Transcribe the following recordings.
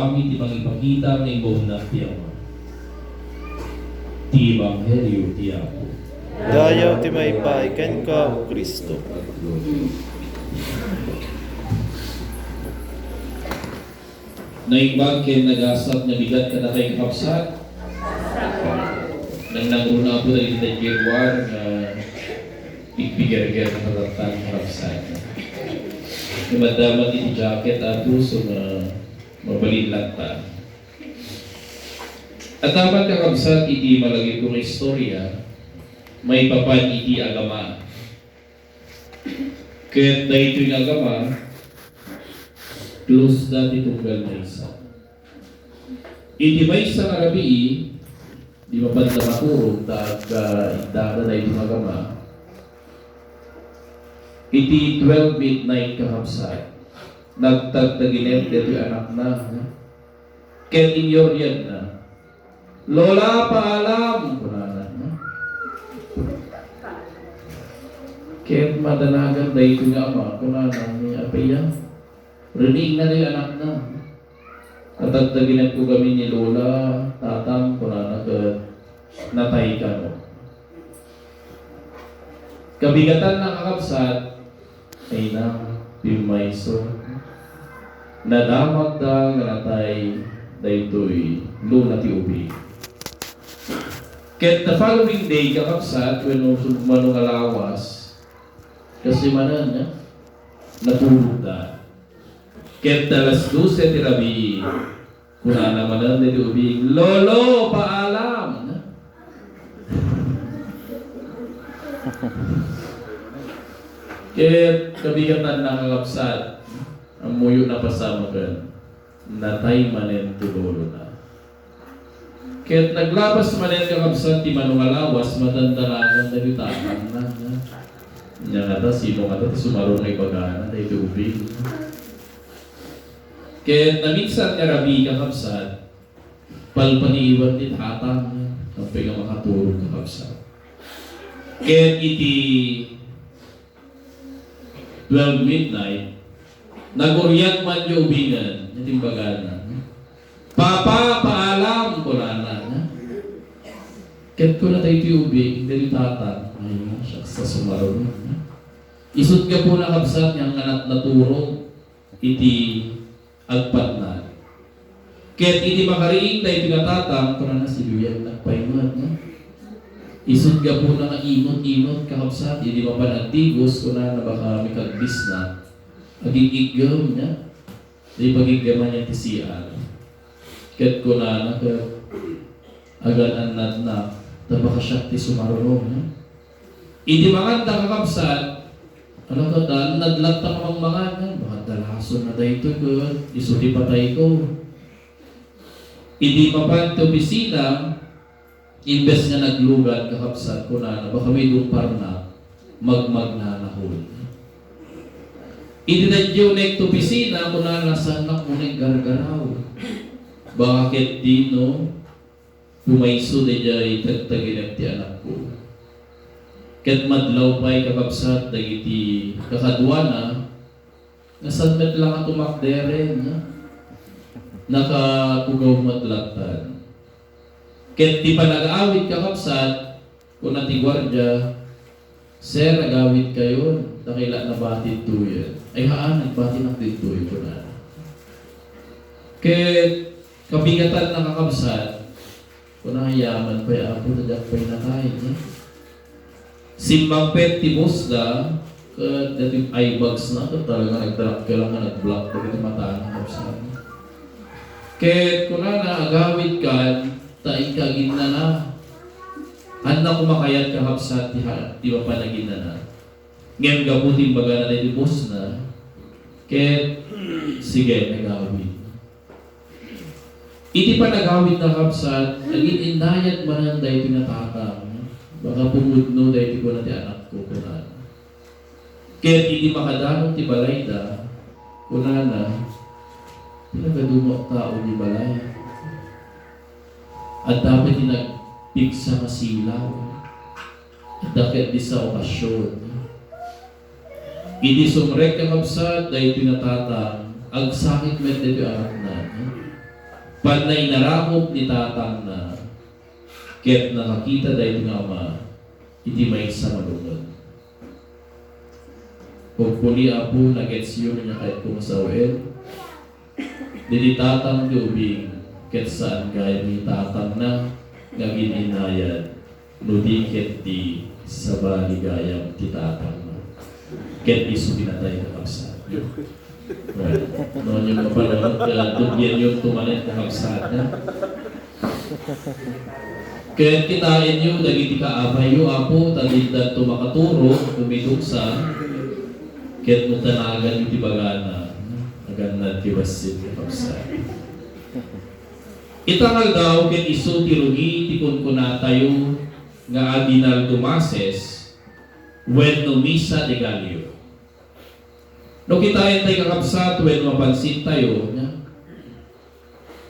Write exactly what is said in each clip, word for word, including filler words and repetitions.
Kami ti mangipakita nga imbaonnak ti Ama. Ti Ebanghelio ti Apo. Dayaw ti maipay kenka, O Cristo. Naimbag ken nagasat nga bigat kadakay, kakabsat. Nangnangruna, Apo, dagiti taggiruar nga pigpigerger nga tatattan, kakabsat. Nga maddamat iti jacket, Apo, so nga mabalin latta. Adda met, kakabsat, iti malagipko nga istorya, maipapan iti agama. Ket daytoy nga agama, close da ti tunggal maysa. Iti maysa nga rabii, di mapanda maturog ta agka-, iddada daytoy nga agama. Iti twelve midnight, kakabsat, nagtagtaginep daytoy anakna, ket inyuriadna. "Lola, paalam," kunana. Ket madanagan daytoy nga ama, kunana ni Apia. Rinig na ti anakna. "Natagtaginepko gamin ni Lola, Tatang," kunana, "ket natay kano." Kabigatan, kakabsat, ay na, pimmayso. Nadamagda nga natay daytoy Lola ti ubing. Ket the following day, kakabsat, wenno sumano nga lawas, kasi manen, naturogda. Ket alas dose ti rabii, kunana manen daytoy ubing, "Lolo, paalam!" Ket kabigatanna, kakabsat, ammoyo napasamak ken natay manen ti lolona. Ket naglabas manen, kakabsat, ti mano nga lawas, madandanagan dagiti tatanna. Ania ngata, sino ngata ti sumaruno nga ibagana daytoy ubing? Ket naminsan nga rabii, kakabsat, palpaliiwan ti tatang, tapno nga makaturog, kakabsat. Ket iti twelve midnight, naguriag man diay ubingen, iti imbagana. "Papa, paalam," kunana. Ket kuna daytoy ubing, daytoy tatang, "Ay, siak sa sumaruno." Isut' gapuna, kabsat, nga nat-, naturog iti agpatnag. Ket iti makariing daytoy nga tatang, kunana, "Sibibiag nagpaymet, no?" Isut' gapuna nga inut-inut, kakabsat, idi mapan agtigos, kunana, "Baka mikagbisna." Agig-iggem, nia? Di pagiggeman niya ti C R. Ket kunana, ket agan-annadna, ta baka siak ti sumaruno, no? Idi manganda, kakabsat, ala ket, annad latta nga mangmangan, no? Baka dalasonna daytoy ket isu ti patayko. Idi mapan ti opisina, imbes nga naglugan, kakabsat, kunana, "Baka may dumparna, magmagnanahon." Idi daydiay uneg ti opisina, kunana, "Saannak uneg gargaraw? Baka ket dino pumayso daydiay tagtaginep ti anakko." Ket madlaw pay, kakabsat, dagiti kakaduana, nga saan met la nga tumakder, no? Nakatugaw met lattan. Ket ti panag-awid, kakabsat, kuna ti guardia, "Sir, agawidkayon, dakila nabati ditoyen." "Ay, haan, nagbatinak ditoy," kunana. Ket kabigatanna, kakabsat, kuna, "Yaman pay, Apo, ta diak pay natay," no? Simmangpet ti boss da, ket daytoy eye bags na, ket talaga nagdrakkel nga nag-block dagiti matana, kabsat. Ket kunana, "Agawidkan, ta inka aginnana." Haan a kumakayat, kakabsat, ti ha-, ti mapanaginnana. Ngem gapu ti imbagana daytoy boss na, ket sige, nagawid. Iti panagawidna, kabsat, agin-innayat manen daytoy nga tatang, baka pumudno daytoy kuna ti anakko, kunana. Ket idi makadano ti balayda, kunana, "Pinagadumo a tao ni balay. Adda pay ti nagpigsa nga silaw. Adda ket disa a okasyon." Idi sumrek, kakabsat, daytoy nga tatang, agsakit met daytoy anakna. Pannainaramop ni tatangna, ket nakakita daytoy nga ama iti maysa nga lungeg. Hopefully, Apo, nagetsyo nga kayatko nga sawen. Didi tatang ti ubing, ket saan gayam ni tatangna nga agin-inayad no di ket ti sabali gayam ti tatangna. Ket isu pinatay, kakabsat. Well, no, yung kapalunod, uh, tugyan yung tumanet, kakabsat, ha? Ket kitaenyo dagiti kaabay yo, Apo, ta didanto makaturo, kumitugsa, ket no tanagan iti bagana, agannad ti bassit, kakabsat. Ita nga aldaw ket isu ti rugi ti kunkunatayo nga aguinaldo masses wenno misa de Gallo. No kitaentayo, kakabsat, wenno mapansintayo, nia,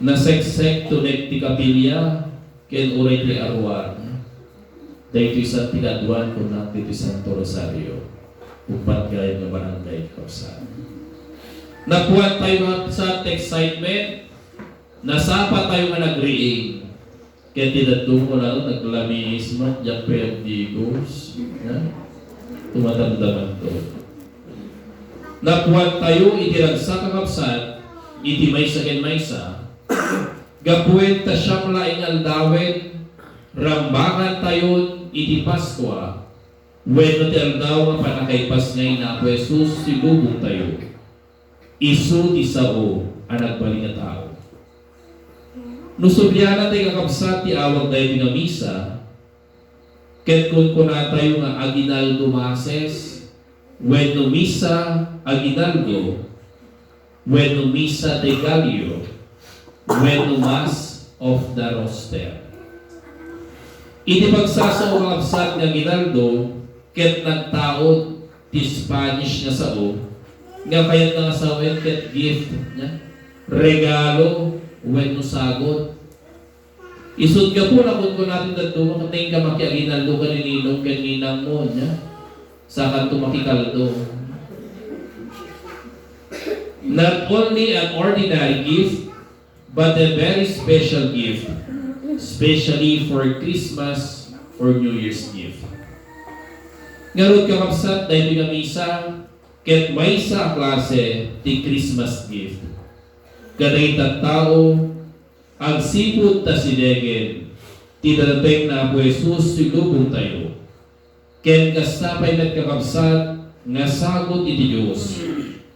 naseksek ti kapilya ken uray ti aruar, nia. Daytoy san ti kaaduan, kunnak, ditoy Santo Rosario. Uppat gayam nga barangay, kakabsat. Napuantayo, kakabsat, ti excitement. Nasapatayo nga nagriing. Ket ti dadduma, kunana, naglamiis met, diak pay agdigos. Ha? Tumatamdamanto. Napuantayo iti ragsak, kakabsat, iti maysa ken maysa, gapuan ta siam laeng aldawen rambangantayon iti Paskua, wenno ti aldaw nga pannakaipasngay ni Apo Jesus ti lubongtayo. Isu ti sao a nagbalin a tao. No sublianantayo, kakabsat, ti awag daytoy nga misa, ket kunkunatayo nga aguinaldo masses, wenno misa aguinaldo, wenno misa de Gallo, wenno Mass of the Roster. Iti pagsasao, kakabsat, nga aguinaldo, ket nagtaud ti Spanish nga sao nga kayatna nga sawen ket gift, nia, regalo wenno sagut. Isut' gapuna, kunkunatayo ti dadduma, ket inka makiaguinaldo ken ni ninong ken ninangmo, nia, sakanto makikaldo. Not only an ordinary gift, but a very special gift, especially for Christmas or New Year's gift. Ngarud, kakabsat, daytoy nga misa ket maysa a klase ti Christmas gift. Kadagiti tattao, agsipud ta sidegen ti darteng ni Apo Jesus ti lubongtayo. Ken kasta pay met, kakabsat, nga sagut iti Dios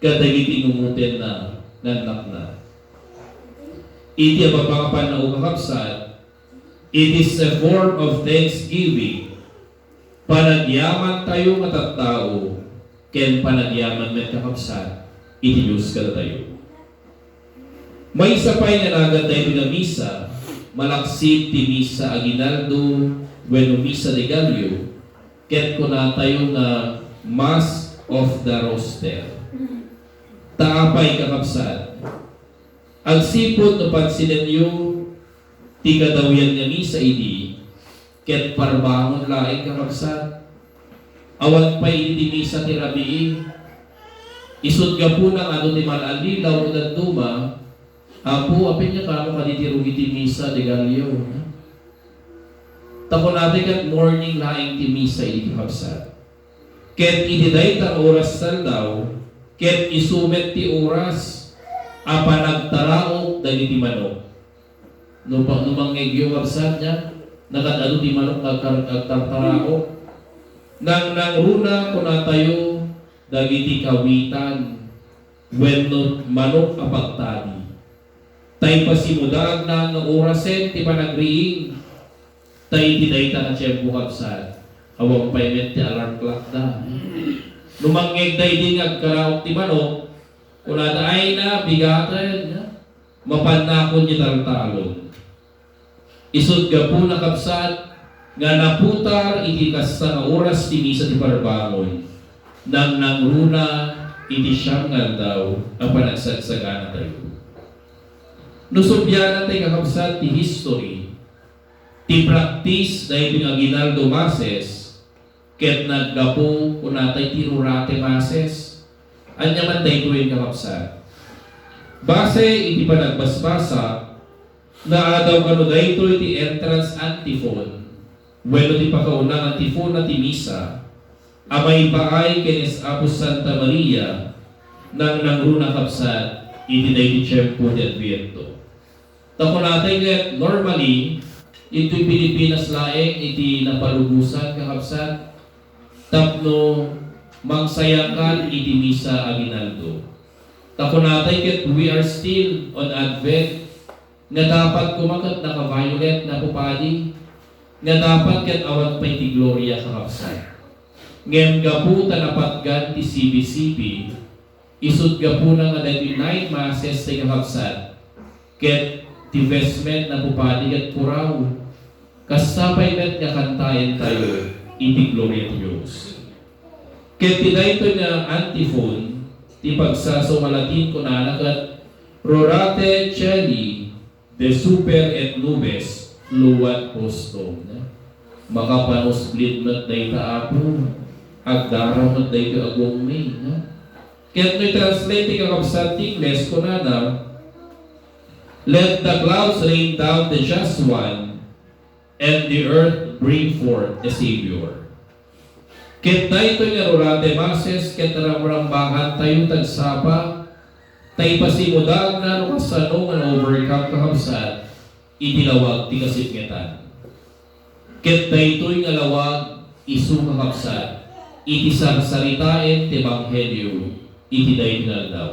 kadagiti ingumotenna nga annakna. Iti abaga a pannao, kakabsat, it is a form of thanksgiving. Panagyamantayo nga tattao, ken panagyaman met, kakabsat, iti Dios kadatayo. Maysa pay nga nagan daytoy nga misa, malaksid ti misa aguinaldo wenno misa de Gallo, ket kunatayo nga Mass of the Roster. Ta apay, kakabsat, agsipud no pansinenyo ti kadawian nga misa idi, ket parbangon laeng, kakabsat. Awan pay idi ti misa ti rabii. Isut' gapuna nga adu ti mal-allilaw no dadduma, "Apo, apay nga kano kadi ti rugi ti misa de Gallo?" Ta kunatayo ket morning laeng ti misa idi, kakabsat. Ket iti dayta nga oras ti aldaw, ket isu met ti oras a panagtaraok dagiti manok. No pa-, no mangngegyo, kabsat, nia, nakaad-adu ti manok nga agkar-, agtartaraok. Nangnangruna, kunatayo, dagiti kawitan wenno manok a pagtadi. Ta ipasimudaagna nga orasen ti panagriing. Ta iti dayta nga tiempo, kabsat, awan pay met ti alarm clock da. No mangngegda idi nga agkaraok ti manok, kunada, "Ay na, bigaten, nia, mapannakon ti taltalon." Isut' gapuna, kabsat, nga naputar iti kasta nga oras ti misa ti parbangon, nangnangruna iti siam nga aldaw a panagsagsaganatayo. No sublianantayo, kakabsat, ti history, ti practice daytoy nga aguinaldo masses, ket naggapu, kunatayo, ti rurate masses. Ania man daytoy, kakabsat? Base iti panagbasbasa, Naadaw kano daytoy ti entrance antiphon, wenno ti pakaunang antifona ti misa, a maipaay ken ni Apo Santa Maria, nangnangruna, kabsat, iti daydi tiempo ti Adviento. Ta kunatay ket normally, iti Pilipinas laeng iti napalubosan, kakabsat, tapno mangsayakan iti misa aginaldo. Ta kunatay ket we are still on Advent, nga dapat koma ket naka-violet nga pupadi, nga dapat ket awan pay ti gloria, kakabsat. Ngem gapu ta napatgan ti sibi-sibi, isut' gapuna nga daytoy night masses ti kakabsat, ket ti vestment nga pupadi ket puraw, kasta pay met nga kantaentayo iti gloria ti Dios. Ket ti daytoy nga antiphon, ti pagsasao nga Latin, kunana ket, "Rorate caeli, de super et nubes luvat hostum." Makapanusblid met dayta, Apo. Agdaraw met daytoy a gummi, no? Ket no i-translate ti kakabsat ti Ingles, kunana, "Let the clouds rain down the just one, and the earth bring forth a Savior." Ket daytoy nga Rorate Masses ket ramrambakantayo ti agsapa, ta ipasimudaagna no kasano nga na-overcome, kakabsat, iti lawag ti kasipngetan. Ket daytoy nga lawag isu, kakabsat, iti sarsaritaen ti ebanghelio iti daytoy nga aldaw.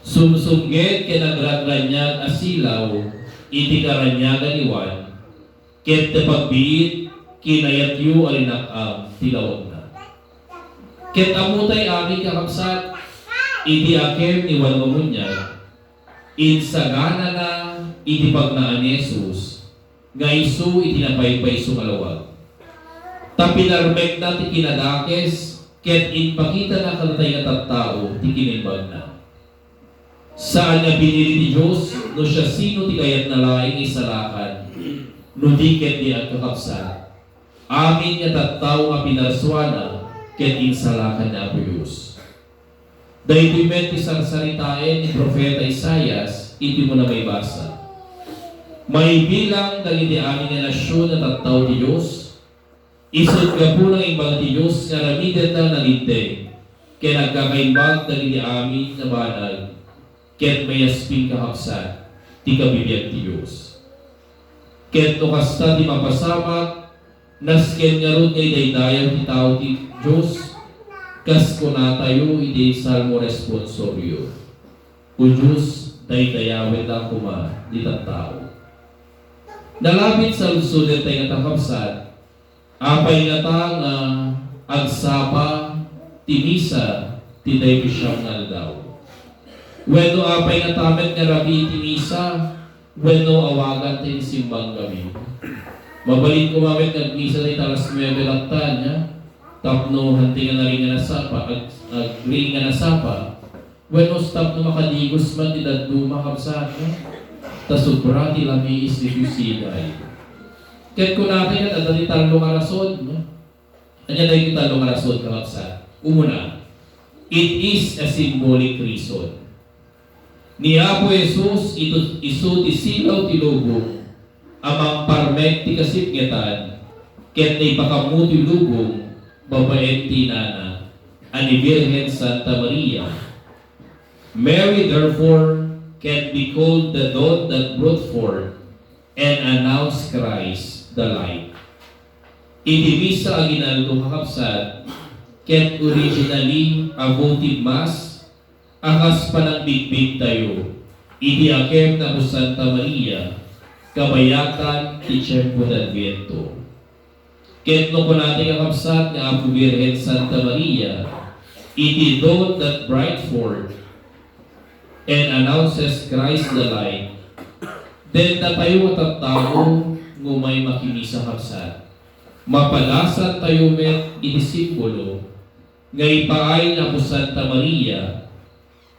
Sumsumged ken agragranniag a silaw iti karaniagan ni Juan, ket ti pagbiit, kinayatyo a linak-am ti lawagna. Ket ammotay amin, kakabsat, iti akem ni Juan Mamuniag, insaganana iti pagnaan ni Jesus nga isu iti napaypayso nga lawag. Ta pinarmekna ti kinadakes ket impakitana kadatay nga tattao ti kinimbagna. Saan nga pinili ti Dios no siasino ti kayatna laeng isalakan, no di ket di agkakabsat. Amin nga tattao nga pinarsuana ket insalakan ni Apo Dios. Daytoy met ti sarsaritaen ni Profeta Isaias iti umuna maibasa. Maibilang dagiti amin nga nasion a tattao ti Dios, isut' gapuna nga imbag ti Dios nga aramidenna nalinteg ken agkakaimbag dagiti amin nga banag, ket mayaspin, kakabsat, ti kabibiag ti Dios. Ket no kasta ti mapasamak, nasken ngarud nga idaydayaw ti tao ti Dios, kas kunatayo iti Salmo responsorio, "O Dios, daydayawenda koma dita tattao." Nalabit sa lungsodentayo nga kakabsat, apay ngata nga agsapa ti misa ti daytoy siam nga aldaw? Wenno apay ngata met nga rabii ti misa? Wenno awagan ti simbang gabii. Mabalin koma met nga agmisa dayta alas nuebe latta, nia? Tapno hanteng nga naring nga nasapa, ag-, agring nga nasapa. Wenno tapno makadigos man ti dadduma, kabsat, no? Ta sobra ti lamiis ti siday. Ket kunatay ket adda ti tallo nga rason, no? Ania daytoy tallo nga rason, kakabsat? Umuna, it is a symbolic reason. Ni Apo Jesus, ito, isu ti silaw ti lubong a mangparmek ti kasipngetan, ket naipakammo ti lubong babaen ti inana a ni Birhen Santa Maria. Mary, therefore, can be called the dawn that brought forth and announced Christ the light. Iti misa aginaldo, kakabsat, ket originally a votive mass, a kas panangbigbigtayo iti akem ni Apo Santa Maria, kabayatan ti tiempo ti Adviento. Ket no kunatayo, kakabsat, nga Apo Birhen Santa Maria, iti dawn that bright forth and announces Christ the light, then datayo nga tattao nga umay makimisa, kabsat, mapadasantayo met iti simbolo nga ipaay ni Apo Santa Maria,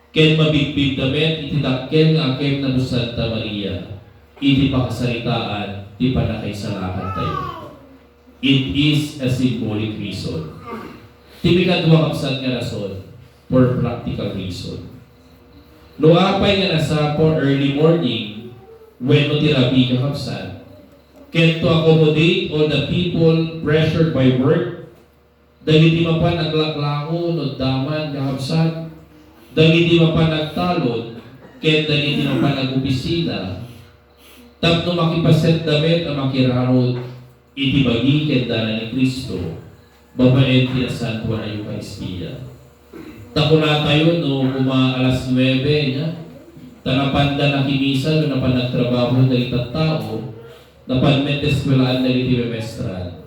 ken mabigbigda met iti dakkel nga akem ni Apo Santa Maria iti pakasaritaan ti pannakaisalakantayo. It is a symbolic reason. Ti mikadua, kabsat, nga rason, for practical reason. No apay nga nasapa early morning, wenno ti rabii, kakabsat. Ken to accommodate all the people pressured by work, dagiti mapan aglaklako no adda man, kakabsat, dagiti mapan agtalon, ken dagiti mapan agopisina, tapno makipasetda met a makirarod iti bagi ken dana ni Cristo babaen ti Nasantoan a Eukaristia. Ta kunatayo no koma alas nuebe, nia, ta napanda nakimisa no napan nagtrabaho dagiti tattao, napan met eskuelaan dagiti memestran,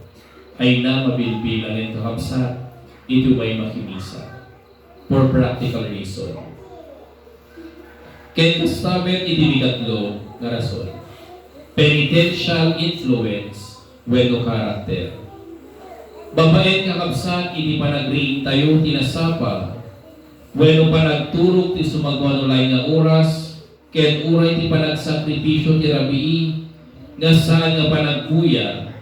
ay na mabilbilangen, kakabsat, iti umay makimisa. For practical reason. Ken kasta met iti ikatlo nga rason, penitential influence wenno character. Babaen, kakabsat, iti panagriingtayo ti nasapa wenno panagturog ti sumagmamano laeng nga oras ken uray ti panagsakripisio ti rabii nga saan nga panagkuya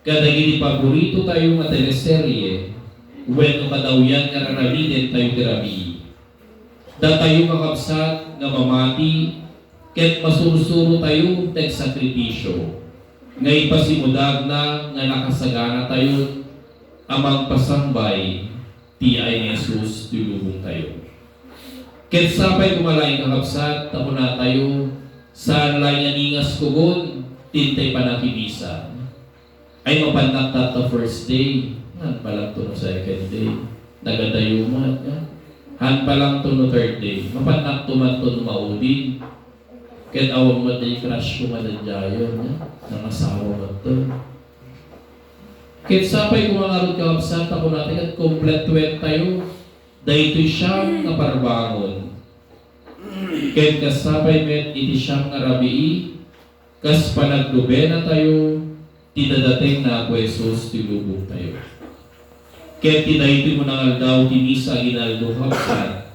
kadagiti paboritotayo nga teleserye wenno kadawyan nga raramidentayo ti rabii. Datayo, kakabsat, nga mamati ket masursurotayo ti agsakripisio nga ipasimudagna nga nakasaganatayon a mangpasambay ti yaay ni Jesus ti lubongtayo. Ket sapay koma laeng, kakabsat, ta kunatayo, saan laeng nga ningas kogun ti intay panakimisa. Ay, mapannak tatta first day, han pa lang to no second day. Nagadayo man, ya. Han pa lang to no third day. Mapannak to man to no maudin. Ket awan met ti crush ko nga daydiayen, ya. Nangasawa met to. Ket sapay koma ngarud, kakabsat, ta kunatayo ket kompletuentayo daytoy siam nga parbangon. Ket kas sapay met iti siam nga rabii, kas panagnobenatayo ti dadateng ni Apo Jesus ti lubongtayo. Ket ti daytoy nga aldaw ti misa aginaldo, kakabsat,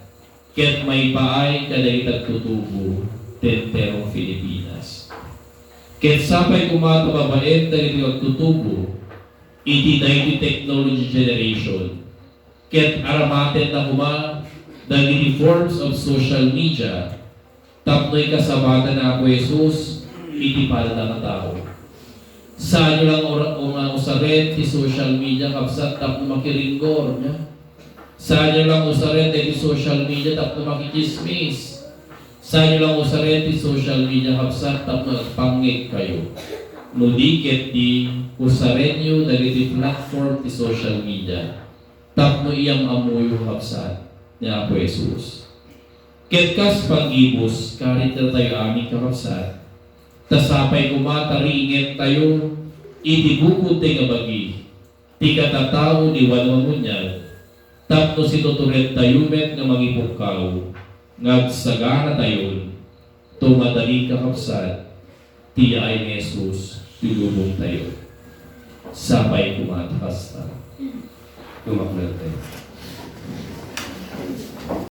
ket maipaay kadagiti agtutubo ti enterong Pilipinas. Ket sapay koma ta babaen dagiti agtutubo iti daytoy technology generation, ket aramatenna koma dagiti forms of social media tapno ikasabatan ni Apo Jesus iti padana nga tao. Saanyo lang ura-, nga usaren ti social media, kabsat, tapno makiringgor, nia? Saanyo lang usaren dagiti social media tapno makichismis. Saanyo lang usaren ti social media, kabsat, tapno agpangngegkayo. No di ket di, usarenyo dagiti platform ti social media tapno iyam-ammoyo, kabsat, ni Apo Jesus. Ket kas panggibus, karitatayo amin, kakabsat, ta sapay koma ta riingentayo iti bukod ti nga bagi ti katatao ni Juan Mamuniag, tapno situturedtayo met nga mangipukkaw nga agsaganatayon to madalin, kakabsat, ti yaay ni Jesus ti lubongtayo. Sapay koma ta kasta. Tumakder tayo.